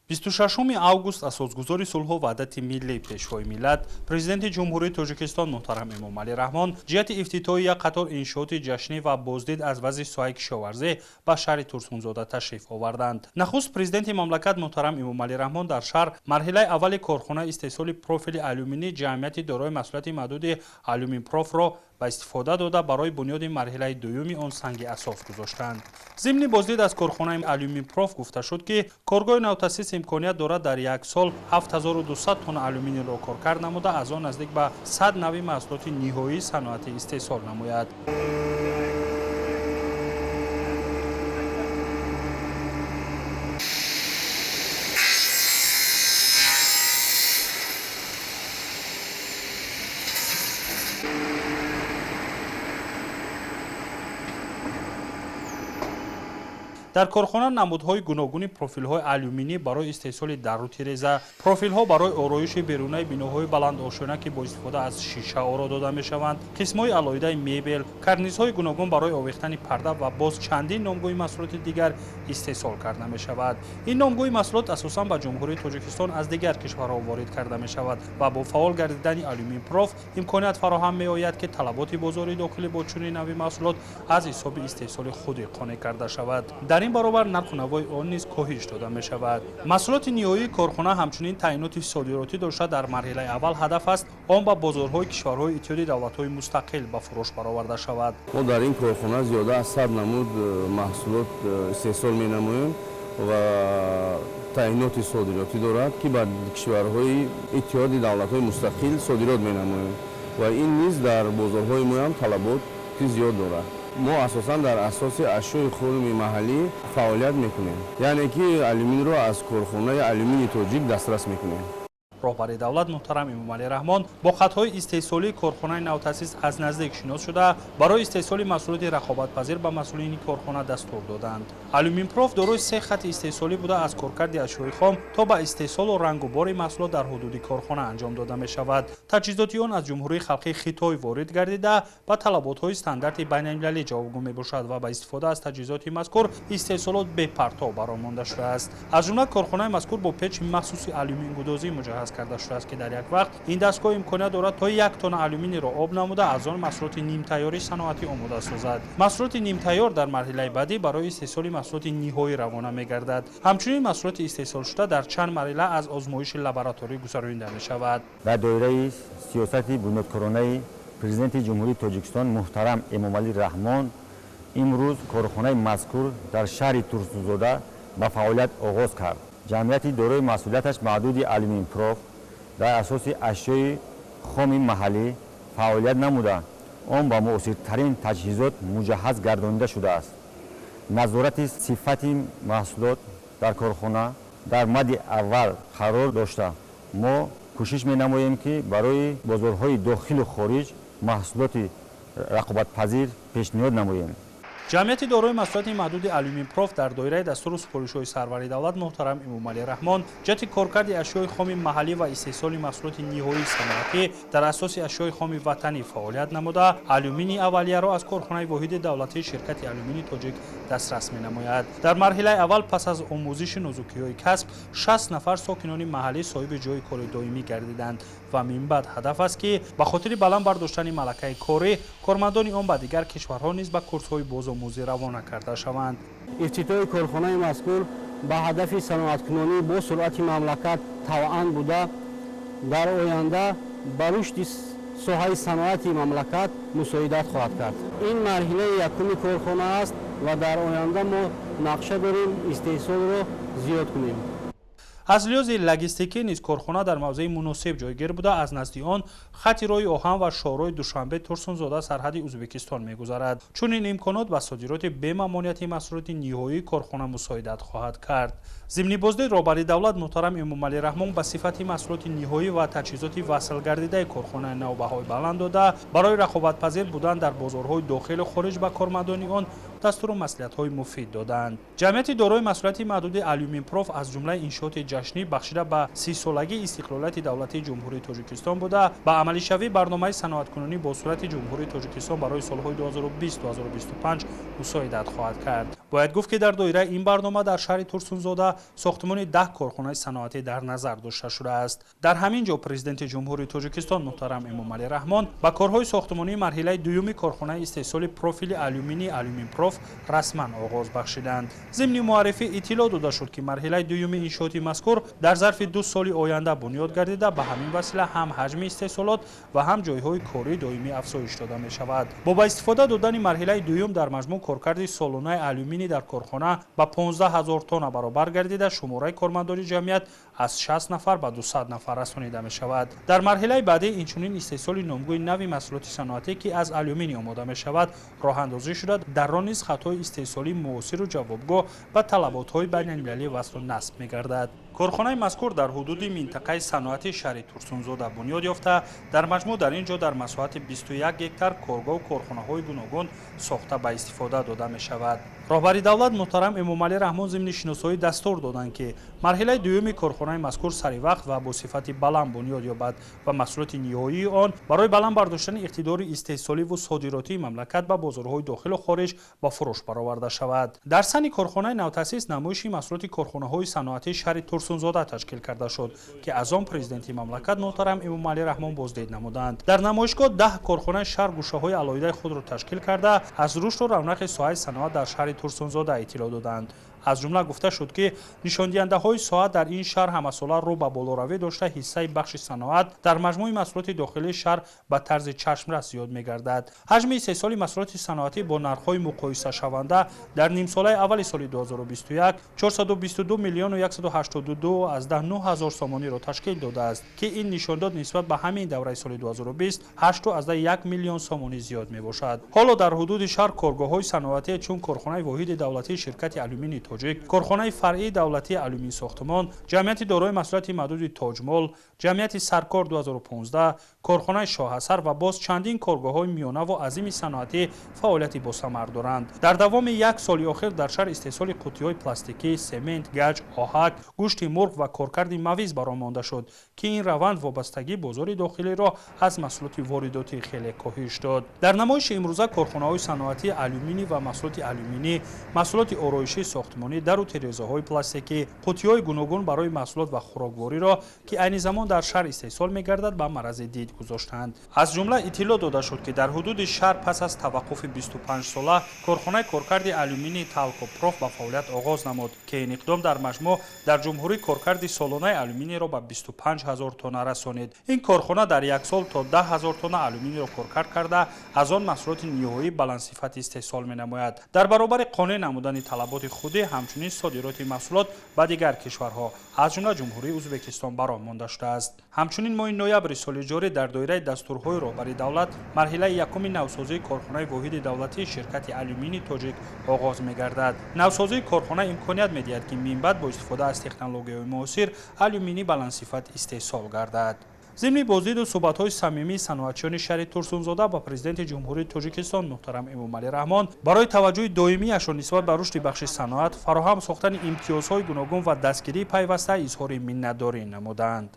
26 август асосгузори сулҳу ваҳдати миллӣ, Пешвои миллат, Президенти Ҷумҳурии Тоҷикистон муҳтарам Эмомалӣ Раҳмон ҷиҳати ифтитоҳи як қатор иншооти ҷашнӣ ва боздид аз вазъи соҳаи кишоварзӣ ба шаҳри Турсунзода ташриф оварданд. Нахуст президенти мамлакат муҳтарам Эмомалӣ Раҳмон дар шаҳр марҳилаи аввали корхонаи истеҳсоли профили алюминӣ ҷамъияти дорои масъулияти маҳдуди Алюминпрофро ба истифода дода, барои бунёди марҳилаи дуюми он санги асос гузоштанд. Зимни боздид аз корхонаи Алюминпроф гуфта шуд, ки коргоҳи навтаъсис имконият дорад дар як сол 7200 тонна алюминийро коркард намуда, аз он наздик ба 100 нави маҳсулоти ниҳоии саноатӣ истеҳсол намояд. Дар корхона намудҳои гуногуни профилҳои алюминӣ барои истеҳсоли дару тиреза, профилҳо барои ороиши берунаи биноҳои баландошёна, ки бо истифода аз шиша оро дода мешаванд, қисмҳои алоҳидаи мебел, карнизҳои гуногун барои овехтани парда ва боз чандин номгӯи маҳсулоти дигар истеҳсол карда мешавад. Ин номгӯи маҳсулот асосан ба Ҷумҳурии Тоҷикистон аз дигар кишварҳо ворид карда мешавад ва бо фаъол гардидани Алюминпроф имконият фароҳам меояд, ки талаботи бозори дохилӣ бо чунин нави маҳсулот аз ҳисоби истеҳсоли худӣ қонеъ карда шавад. Дар ин баробар нарху навои он низ коҳиш дода мешавад. Маҳсулоти ниҳоии корхона ҳамчунин таъиноти содиротӣ дошта, дар марҳилаи аввал ҳадаф аст он ба бозорҳои кишварҳои Иттиҳоди давлатҳои мустақил ба фурӯш бароварда шавад. Мо дар ин корхона зиёда аз 100 намуд маҳсулот истеҳсол менамоем ва таъиноти содиротӣ дорад, ки ба кишварҳои Иттиҳоди давлатҳои мустақил содирот менамоем ва ин низ дар бозорҳои моам талаботи зиёд дорад. Мо асосан дар асоси ашёи хоми маҳаллӣ фаъолият мекунем, яъне ки алюминро аз корхонаи Алюмини Тоҷик дастрас мекунем. Роҳбари давлат муҳтарам Эмомалӣ Раҳмон бо хатҳои истеҳсолии корхонаи навтаъсис аз наздик шинос шуда, барои истеҳсоли маҳсулоти рақобатпазир ба масъулини корхона дастур доданд. Алюминпроф дорои се хати истеҳсолӣ буда, аз коркарди ашёи хом то ба истеҳсолу рангубори маҳсулот дар ҳудуди корхона анҷом дода мешавад. Таҷҳизоти он аз Ҷумҳурии Халқии Хитой ворид гардида, ба талаботҳои стандарти байналмилалӣ ҷавобгӯ мебошад ва ба истифода аз таҷҳизоти мазкур истеҳсолот бепартов баромонда шудааст. Аз ҷумла корхонаи мазкур бо печи махсуси алюмингудозӣ муҷаҳҳаз карда шудааст, ки дар як вақт ин дастгоҳ имконият дорад то як тонна алюминийро об намуда, аз он маҳсулоти нимтайёри саноатӣ омода созад. Маҳсулоти нимтайёр дар марҳилаи баъдӣ барои истеҳсоли маҳсулоти ниҳоӣ равона мегардад. Ҳамчунин маҳсулоти истеҳсолшуда дар чанд марҳила аз озмоиши лабораторӣ гузаронида мешавад. Дар доираи сиёсати бунёдкоронаи Президенти Ҷумҳурии Тоҷикистон муҳтарам Эмомалӣ Раҳмон имрӯз корхонаи мазкур дар шаҳри Турсунзода ба фаъолият оғоз кард. Ҷамъияти дорои масъулияташ маҳдуди Алюминпроф дар асоси ашёи хоми маҳаллӣ фаъолият намуда, он ба муосиртарин таҷҳизот муҷаҳҳаз гардонида шудааст. Назорати сифати маҳсулот дар корхона дар мадди аввал қарор дошта, мо кӯшиш менамоем, ки барои бозорҳои дохилу хориҷ маҳсулоти рақобатпазир пешниҳод намоем. Ҷамъияти дорои масъулияти маҳдуди Алюминпроф дар доираи дастуру супоришҳои сарвари давлат муҳтарам Эмомалӣ Раҳмон ҷиҳати коркарди ашёи хоми маҳаллӣ ва истеҳсоли маҳсулоти ниҳоии саноатӣ дар асоси ашёи хоми ватанӣ фаъолият намуда, алюминии аввалияро аз корхонаи воҳиди давлатии ширкати Алюмини Тоҷик дастрас менамояд. Дар марҳилаи аввал пас аз омӯзиши нозукиҳои касб 60 нафар сокинони маҳаллӣ соҳиби ҷойи кори доимӣ гардиданд ва минбаъд ҳадаф аст, ки ба хотири баланд бардоштани малакаи корӣ кормандони он ба дигар кишварҳо низ ба курсҳои бозомӯзӣ равона карда шаванд. Ифтитоҳи корхонаи мазкур ба ҳадафи саноаткунонӣ бо суръати мамлакат тавъан буда, дар оянда ба рушди соҳаи саноати мамлакат мусоидат хоҳад кард. Ин марҳилаи якуми корхона аст ва дар оянда мо нақша дорем истеҳсолро зиёд кунем. Аз лиҳози логистикӣ низ корхона дар мавзеи муносиб ҷойгир буда, аз назди он хати роҳи оҳан ва шоҳроҳи Душанбе Турсунзода сарҳади Ӯзбекистон мегузарад. Чунин имконот ба содироти бемамониятии маҳсулоти ниҳоии корхона мусоидат хоҳад кард. Зимни боздид роҳбари давлат муҳтарам Эмомалӣ Раҳмон ба сифати маҳсулоти ниҳоӣ ва таҷҳизоти васлгардидаи корхонаи нав баҳои баланд дода, барои рақобатпазир будан дар бозорҳои дохилу хориҷ ба кормандони он дастуру маслиҳатҳои муфид доданд. Ҷамъияти дорои масъулияти маҳдуди «Алюминпроф» аз ҷумлаи иншооти ҷашнӣ бахшида ба 30-солагии истиқлолияти давлатии Ҷумҳурии Тоҷикистон буда, ба амалишавии барномаи саноаткунонӣ бо суръати Ҷумҳурии Тоҷикистон барои солҳои 2020-2025 мусоидат хоҳад кард. Бояд гуфт, ки дар доираи ин барнома дар шаҳри Турсунзода сохтмони 10 корхонаи саноатӣ дар назар дошта шудааст. Дар ҳамин ҷо Президенти Ҷумҳурии Тоҷикистон муҳтарам Эмомалӣ Раҳмон ба корҳои сохтмонии марҳилаи дуюми корхонаи истеҳсоли профили алюминии «Алюминпроф» расман оғоз бахшиданд. Зимни муаррифӣ иттилоъ дода шуд, ки марҳилаи дуюми иншооти мазкур дар зарфи 2 соли оянда бунёд гардида, ба ҳамин васила ҳам ҳаҷми истеҳсолот ва ҳам ҷойҳои кории доимӣ афзоиш дода мешавад. Бо ба истифода додани марҳилаи дуюм дар маҷмӯъ коркарди солонаи алюминий дар корхона ба 15 ҳазор тонна баробар гардида, шумораи кормандони ҷамъият аз 60 нафар ба 200 нафар расонида мешавад. Дар марҳилаи баъдӣ инчунин истеҳсоли номгӯи нави маҳсулоти саноатӣ, ки аз алюминий омода мешавад, роҳандозӣ шуда, дар он низ хатҳои истеҳсолии муосиру ҷавобгоҳ ба талаботҳои байналмилалӣ васлу насб мегардад. Корхонаи мазкур дар ҳудуди минтақаи саноатии шаҳри Турсунзода бунёд ёфта, дар маҷмӯъ дар ин ҷо дар масоҳати 21 гектар коргоҳу корхонаҳои гуногун сохта ба истифода дода мешавад. Роҳбари давлат муҳтарам Эмомалӣ Раҳмон зимни шиносоӣ дастур доданд, ки марҳилаи дуюми корхонаи мазкур саривақт ва бо сифати баланд бунёд ёбад ва маҳсулоти ниҳоии он барои баланд бардоштани иқтидори истеҳсоливу содиротии мамлакат ба бозорҳои дохилу хориҷ ба фурӯш бароварда шавад. Дар сани корхонаи навтаъсис намоиши маҳсулоти корхонаҳои саноатии шаҳри Турсунзода ташкил карда шуд, ки аз он Президенти мамлакат муҳтарам Эмомалӣ Раҳмон боздид намуданд. Дар намоишгоҳ 10 корхонаи шаҳр гӯшаҳои алоҳидаи худро ташкил карда, аз рушду равнақи соҳаи саноат дар шаҳри Турсунзода иттилоъ доданд. Аз ҷумла гуфта шуд, ки нишондиҳандаҳои соҳа дар ин шаҳр ҳамасола рӯ ба болоравӣ дошта, ҳиссаи бахши саноат дар маҷмӯи маҳсулоти дохилии шаҳр ба тарзи чашмрас зиёд мегардад. Ҳаҷми истеҳсоли маҳсулоти саноатӣ бо нархҳои муқоисашаванда дар нимсолаи аввали соли 2021 422 миллиону 182,9 ҳазор сомониро ташкил додааст, ки ин нишондод нисбат ба ҳамин давраи соли 2020 8,1 миллион сомонӣ зиёд мебошад. Ҳоло дар ҳудуди шаҳр коргоҳҳои саноатие чун корхонаи воҳиди давлатии ширкати алюминии Тоҷик, корхонаи фаръии давлатии алюминсохтмон, ҷамъияти дорои масъулияти маҳдуди Тоҷмол, ҷамъияти Саркор 2015, корхонаи Шоҳасар ва боз чандин коргоҳҳои миёнаву азими саноатӣ фаъолияти босамар доранд. Дар давоми як соли охир дар шаҳр истеҳсоли қуттиҳои пластикӣ, семент, гаҷ, оҳак, гӯшти мурғ ва коркарди мавиз баром монда шуд, ки ин раванд вобастагии бозори дохилиро аз маҳсулоти воридотӣ хеле коҳиш дод. Дар намоиши имрӯза корхонаҳои саноатии алюминӣ ва маҳсулоти алюминӣ, маҳсулоти ороишии сохтмонӣ, дару терезаҳои пластикӣ, қуттиҳои гуногун барои маҳсулот ва хӯроквориро, ки айни замон дар шаҳр истеҳсол мегардад, ба маърази дид гузоштанд. Аз ҷумла иттилоъ дода шуд, ки дар ҳудуди шаҳр пас аз таваққуфи 25-сола корхонаи коркарди алюминии Талкопроф ба фаъолият оғоз намуд, ки ин иқдом дар маҷмӯъ дар ҷумҳурӣ коркарди солонаи алюминийро ба 25 ҳазор тонна расонид. Ин корхона дар як сол то 10 ҳазор тонна алюминийро коркард карда, аз он маҳсулоти ниҳоӣ баландсифат истеҳсол менамояд. Дар баробари қонеъ намудани талаботи худӣ, ҳамчунин содироти маҳсулот ба дигар кишварҳо, аз ҷумла Ҷумҳурии Ӯзбекистон баром монда шудааст. Ҳамчунин моҳи ноябри соли ҷорӣ дар доираи дастурҳои роҳбари давлат марҳилаи якуми навсозии корхонаи воҳиди давлатии ширкати алюминии Тоҷик оғоз мегардад. Навсозии корхона имконият медиҳад, ки минбаъд бо истифода аз технологияҳои муосир алюминии баландсифат истеҳсол гардад. Зимни боздиду суҳбатҳои самимии саноатчиёни шаҳри Турсунзода ба Президенти Ҷумҳурии Тоҷикистон муҳтарам Эмомалӣ Раҳмон барои таваҷҷӯҳи доимияшон нисбат ба рушди бахши саноат, фароҳам сохтани имтиёзҳои гуногун ва дастгирии пайваста изҳори миннатдорӣ намуданд.